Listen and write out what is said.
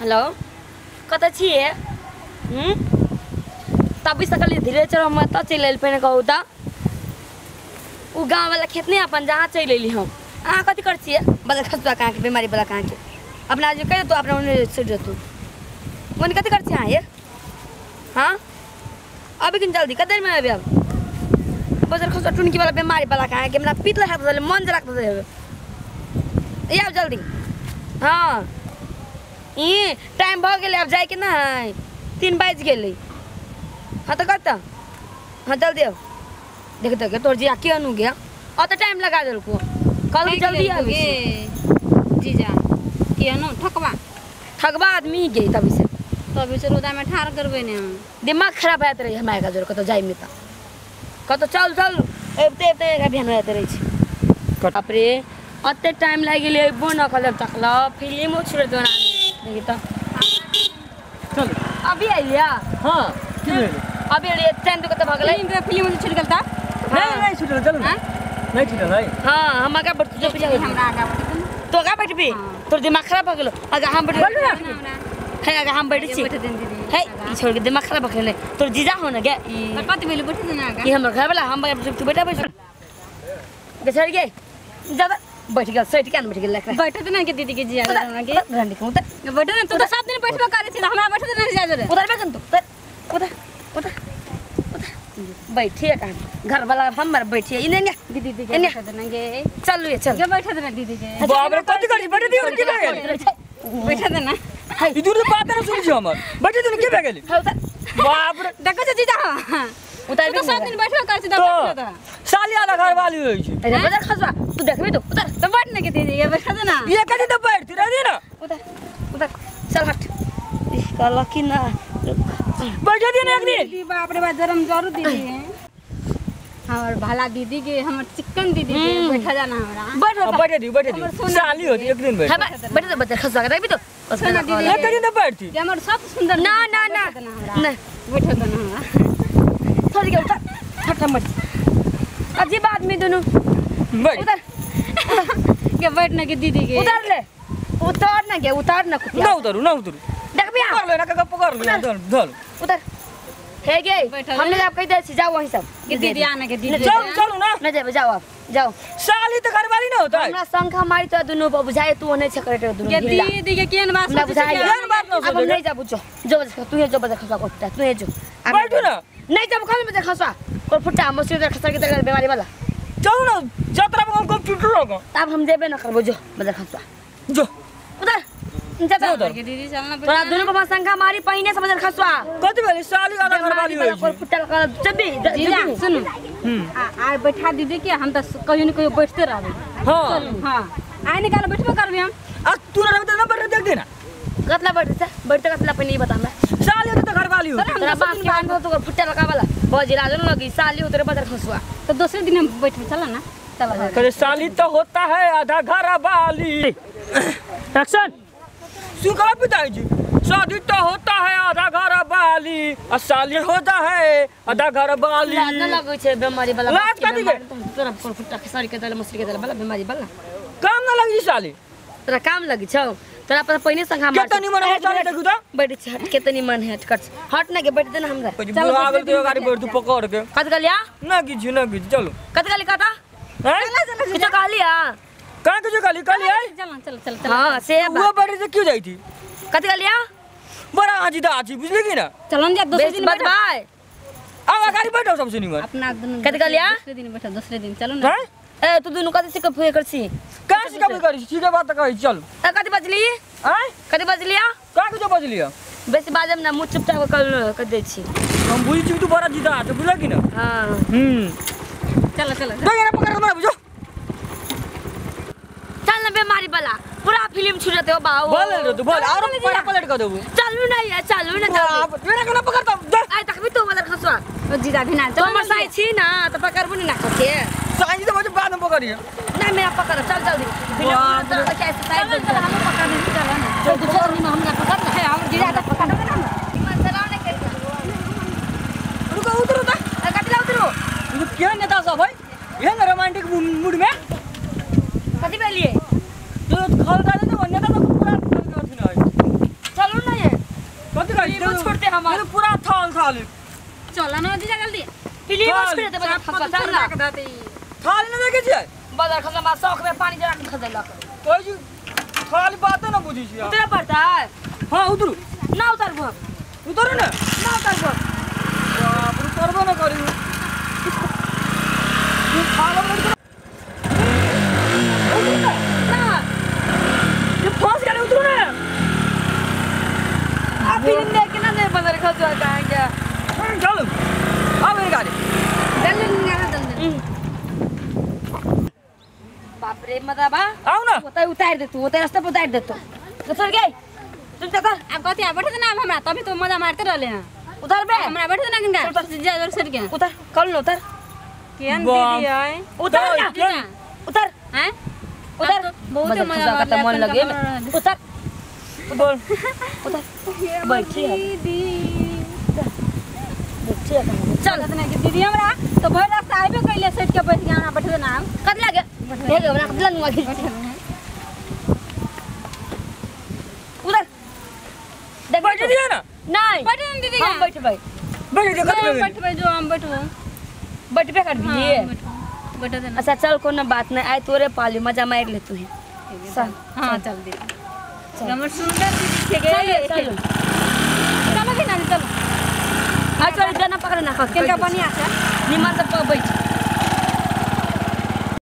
Hello कतऽ छियै तभी सकल धीरे चल हम एतऽ चलि एल पहिने कहू तऽ उ गाँव वाला खेत नहीं अपन जहाँ चलि एली हम। अहाँ कथी करै छियै बदल खसुआ कहाँके बीमारी वाला कहाँके अपना जे कहि देतौ अपना ओन्ने सटि जेतौ ओन्ने कथी करै छियै अहाँ ये? हाँ अभी किन जल्दी कते देरमे अबी अब बजर खसुआ टुनकी वाला बीमारी वाला कहाँके हमरा पीत लगा देले मन जरा देले आब जल्दी। हाँ ई टाइम भऽ गेलै आब जाइके ना है 3 बाजि गेलै। हाँ तऽ कतऽ हाँ जल्दी आउ देख देख तोर जिया के अनु गया अत टाइम लगा देलको कल जल्दी आबी जीजा के अनु ठकवा ठकवा आदमी गे तभी से रौदा में ठार करबै ने हम दिमाग खराब होइत रही हमरा का जोर कतऽ जाय में त कतऽ चल चल एबते एबते एकरा बिहान होइत रहै छै। बाप रे अते टाइम लागि गेलै अइबो न कल तकल फिल्मो छोड़ दो ना देखि त चल अभी आइया। हां की भेल अभी रे टाइम तो कतऽ भगलै फिल्म छुट गेल त नहीं नहीं छुटल चल नहीं छुटल है। हां हम आगा बैठ जो पीछे हमरा आगा बैठ तो आगा बैठबी तोर दिमाग खराब भ गेलो आगा हम बैठ है आगा हम बैठ छी है ई छोड़ के दिमाग खराब भ गेलै तोर जीजा हो न गे ई त कत भेल बैठ ना आगा ई हमर घर वाला हम बैठ तू बैठा बैठ बेचारी गे ज्यादा बैठ गेल सट के बैठ गेल बैठ ना के दीदी के जीजा के रंडी के उतर बैठ ना तू त सब दिन बैठबो करे छी हमरा बैठ ना जा जोरे उतर बैठ तू उतर उतर उतर बैठिए कहाँ घर वाला हमर बैठिए इने ने दीदी के बैठ देना गे चलू ये चल के बैठ देना दीदी के। बाप रे कथि करी बैठ दियो की भए गेल बैठ देना ई दूर से बात न सुन छी हमर बैठ दियो की भए गेल बाप रे देखै छी जीजा उतर तू सब दिन बैठबो करे छी त बैठ दे साली आधा घर वाली होई छी। अरे बदल खसवा तू देखबी तो उतर त बैठ ना के दीदी के बैठ देना ये कथि त बैठ रह दे ना उतर उतर चल हट कहला कि ना बैठ दियो ना एक दिन दीदी बाप रे बा जरम जरूर दीदी हमर भला दीदी के हमर चिकन दीदी के बैठा जाना हमरा बैठ दियो बैठ दियो साली होती एक दिन बैठ हां बैठ दे बच्चा खसवा के देखबी तो सुना दीदी एक दिन त बैठती ये हमर सब सुंदर ना ना ना ना बैठ देना हमरा छोड़ के उतर हट मत अजीब आदमी दोनों बैठ उतर के बैठ ना के दीदी के उतर ले उतर ना के उतर ना कुतिया ना उतरू ना उतरू देखबी पकड़ ले ना का पकड़ ले धर धर उतर हे गे हमने आप कह दे छी जाओ वहीं सब के दीदी आने के दीदी चल चलो ना ना जाबे जाओ आप जाओ साली त घरवाली ना होता हमरा संग हमारी तो दोनों बुझाए तू ओने छकरे दोनों के दीदी के केन बात ना बुझाए केन बात ना अब हम नहीं जाबू जो जो तू हे जो बजा खसवा कोटा तू हे जो बैठू ना नहीं जाबू खाली बजा खसवा और फुटा मसीह उधर खसर के तरह बीमारी वाला चल ना जतरा में हमको टूट रोको तब हम जेबे ना करबो जो बजा खसवा जो उधर जा के दीदी चलना तोरा दोनों को संग मारी पहिने से बजर खसवा कथि भेल साली आधा घरवाली होई और फुटा लगा जबी जीजा सुन आ बैठा दीदी के हम त कहियो न कहियो बैठते रहबे। हां चल हां आइ निकाल बैठबो करबे हम आ तू रहबे त ना बैठ देख देना कतला बैठते से बैठते कतला पहिने बता हमरा साली होते त घरवाली हो तोरा बाप के आन तो फुटा लगा वाला बजिरा जन लगी साली उतरे बजर खसवा त दूसरे दिन हम बैठबे चल ना चल करे साली तो होता है आधा घरवाली एक्शन सुकला पिताजी शादी तो होता है आधा घर वाली आ साली होता है आधा घर वाली लाज न लगै छै बीमारी वाला लाज कथी के तोरा फुटा खेसारी के दले मसरी के दले वाला बीमारी वाला काम न लगी साली तोरा काम लगी छौ तोरा पर पहिने संग हम केतनी मन हो साली देखू त बैठ छै हट केतनी मन है हट हट ना के बैठ दे ना हमरा चल आगल के गाड़ी बैठ तू पकड़ के कत गलिया ना किछु ना किछु चलो कत गली कता हैं किछु कहलिया का किछु कहली कहली है चल चल चल चल हां से वो बैठ से क्यों जाई थी कत गलिया बड़ा आजी त आजी बुझली कि ना चलन जा दूसरे दिन बैठ अब गाड़ी बैठो सबसे निमन अपना दुनु कत गलिया दूसरे दिन बैठो दूसरे दिन चलो ना ए तू दुनु कथि से कफे कर छी का से कफे कर छी ठीक बात कहै चल ए कथि बजली आय कथि बजलिया का कुछ बजलिया बेसी बाजम ना मुंह चुपचाप कर कर दै छी हम बुझी छी तू बड़ा जिदा छ बुझल कि ना हां चलो चलो दे ना पकड़ हमरा बुझो चल ना बीमारी वाला पूरा फिल्म छूट जते हो बाऊ बोल रे तू बोल और पलट पलट कर देबू चलू ना यार चलू ना बाप मेरा केना पकड़ता दे आय तकबी तो बदल खसवा ओ जीजा भी ना तो हमर साई छी ना त पकड़बू ना कके साई त बजे बाद में पकड़िए ना मेरा पकड़ चल जल्दी फिल्म पूरा तो कैसे साई चल हम पकड़ दे चल ना चल तू चल नहीं हमरा पकड़ ना है हम जीजा त पकड़ ना मन चलाओ ना कैसे रुको उतरो त कतला उतरो तू के नेता सब है ये ना रोमांटिक मूड में कथि भेलिए जो खल का ने नेता सब पूरा खल का अथि न है चलू थाली चल ना जीजा जल्दी प्लीज छोड़ दे बदर खसवा चल ना थाली ना देखे छियै बदर खसवा मा शौक में पानी जरा के खदेलक कोई जी थाली बात ना बुझी छी उतरे पड़ता है। हां उतरू ना उतरबो उतरू ना ना उतरबो बाप रे उतरबो ना करी तू थाली ना ये फंस गए उतरू ना आप फिल्म देख के ना दे बदर खसवा कहां क्या चलो आ मेरी गाड़ी जल्दी ना जल्दी बाप रे मदाबा आओ ना ओतै उतार दे तू ओतै रास्ता पर उतार दे तू चल गई तुम चल अब कथी आ बैठे ना अब हमरा तभी तो मजा मारते रहले हैं उतार बे हमरा बैठे ना किनका जीजा जर सर के उतार कल न उतार केहन दीदी है उतार ना उतार हैं उतार बहुत मजा का मन लगे उतार बोल उतार बैठी है दीदी बैठी है चल ना कि दीदी हमरा तो भर रास्ता आबे कइले सेट के बैठ गया हमरा बैठे ना कत लागे देख हमरा कत नुआ खींच उधर देख बैठ दिया ना नहीं बैठे ना दीदी हम बैठबै बैठ दिया कत बैठबै जो हम बैठबो बैठबे कर दिए बैठे देना अच्छा चल कोनो बात नहीं आए तोरे पाली मजा मार ले तू हां चल दीदी हमर सुंदर दीदी के गए चलो चलो भी ना चलो आ चल जाना पकड़ ना किनका बढ़िया से निमन से बैठ।